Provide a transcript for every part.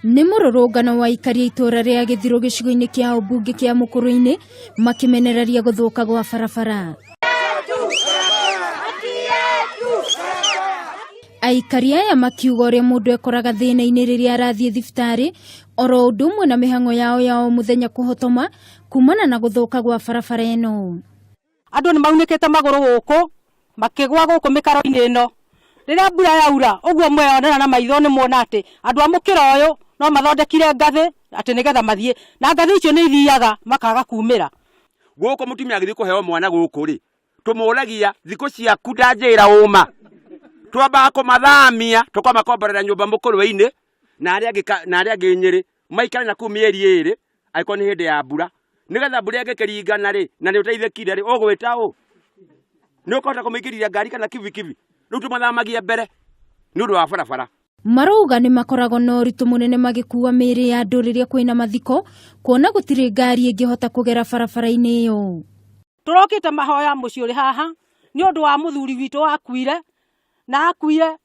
Nĩ mũrũrũngano wa aikari a itũũra rĩa Gĩthirũ gĩcigo-inĩ kĩa ũmbunge kĩa Mũkũrũ-inĩ makĩmenereria gũthũka gwa barabara. Aikari aya makiuga ũrĩa mũndũ ekoraga thĩna-inĩ rĩrĩa arathiĩ thibitarĩ oro ũndũ ũmwe na mĩhang'o yao ya o mũthenya kũhotoma kumana na gũthũka gwa barabara ĩno. Andũ nĩ maunĩkĩte magũrũ gũkũ, makĩgwa gũkũ mĩkaro-inĩ ĩno. Rĩrĩa mbura yaura, ũguo mweyonera na maitho nĩ muona atĩ andũ a mũkĩra ũyũ no mathondekire ngathĩ atĩ nĩgetha mathiĩ, na ngathĩ icio nĩ ithiaga makaga kumĩra. Gũkũ mũtumia agĩthiĩ kũheo mwana gũkũ rĩ, tũmũragia thikũ ciaku ndanjĩra ũma. Twambaga kũmathamia tũkamakomborera nyũmba mũkũrwe-inĩ na arĩa angĩ na arĩa angĩ Nyĩrĩ, maikare na kũu mĩeri ĩrĩ angĩkorwo nĩ hĩndĩ ya mbura. Nĩgetha mbura ĩngĩkĩringana rĩ, na nĩ ũteithĩkire rĩ, ũgwĩta ũ? Nĩ ũkũhota kũmĩingĩria ngari kana kibikibi? Rĩu tũmathamagia mbere nĩ ũndũ wa barabara. Marauga nĩ makoragwo na ũritũ mũnene magĩkuua mĩĩrĩ ya andũ rĩrĩa kwĩna mathiko, kuona gũtirĩ ngari ĩngĩhota kũgera barabara-inĩ ĩyo. Tũrokĩte mahoya mũciĩ ũrĩ haha nĩ ũndũ wa mũthuri witũ wakuire, na akuire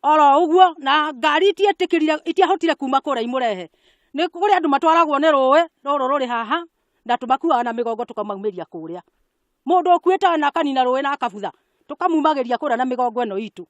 oro ũguo na ngari itietĩkĩrire itiahotire kuma kũrĩa imũrehe. Nĩ kũrĩ andũ matwaragwo nĩ rũĩ rũrũ rũrĩ haha na tũmakuaga na mĩgongo tũkamaumĩria kũrĩa. Mũndũ ũkuĩte na akanina rũĩ na akabutha tũkamumagĩria kũrĩa na mĩgongo ĩno itũ.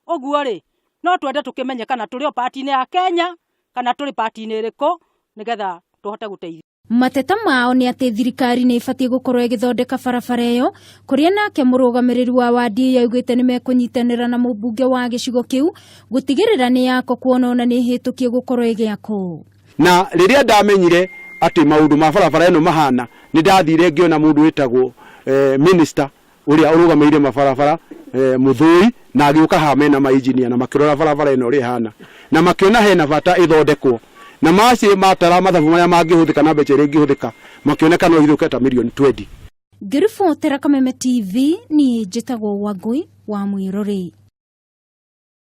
Ũguo rĩ, no twende tũkĩmenye kana tũrĩ o part-inĩ ya Kenya kana tũrĩ part-inĩ ĩrĩkũ nĩgetha tũhote gũteithio. Mateta mao nĩ atĩ thirikari nĩ ĩbatiĩ gũkorwo ĩgĩthondeka barabara ĩyo, kũrĩa nake mũrũgamĩrĩri wa wandi ĩyo augĩte nĩ mekũnyitanĩra na mũmbunge wa gĩcigo kĩu gũtigĩrĩra nĩ yakwo kuona ona nĩ ĩhĩtũkie gũkorwo ĩgĩakwo. Na rĩrĩa ndamenyire atĩ maũndũ ma barabara ĩno mahana, nĩ ndathire ngĩona mũndũ wĩtagwo minister ũrĩa ũrũgamĩrĩire mabarabara eh, Mũthũi na agĩũka haha mena mainjinia na makĩrora barabara ĩno ũrĩa ĩhana na makĩona hena bata ĩthondekwo na maci matara mathabu marĩa mangĩhũthĩka na mbeca iria ingĩhũthĩka makĩoneka no ithũke ta mirioni 20. Ngĩribotera Kameme TV, niĩ njĩtagwo Wangũi wa Mwĩrorĩ.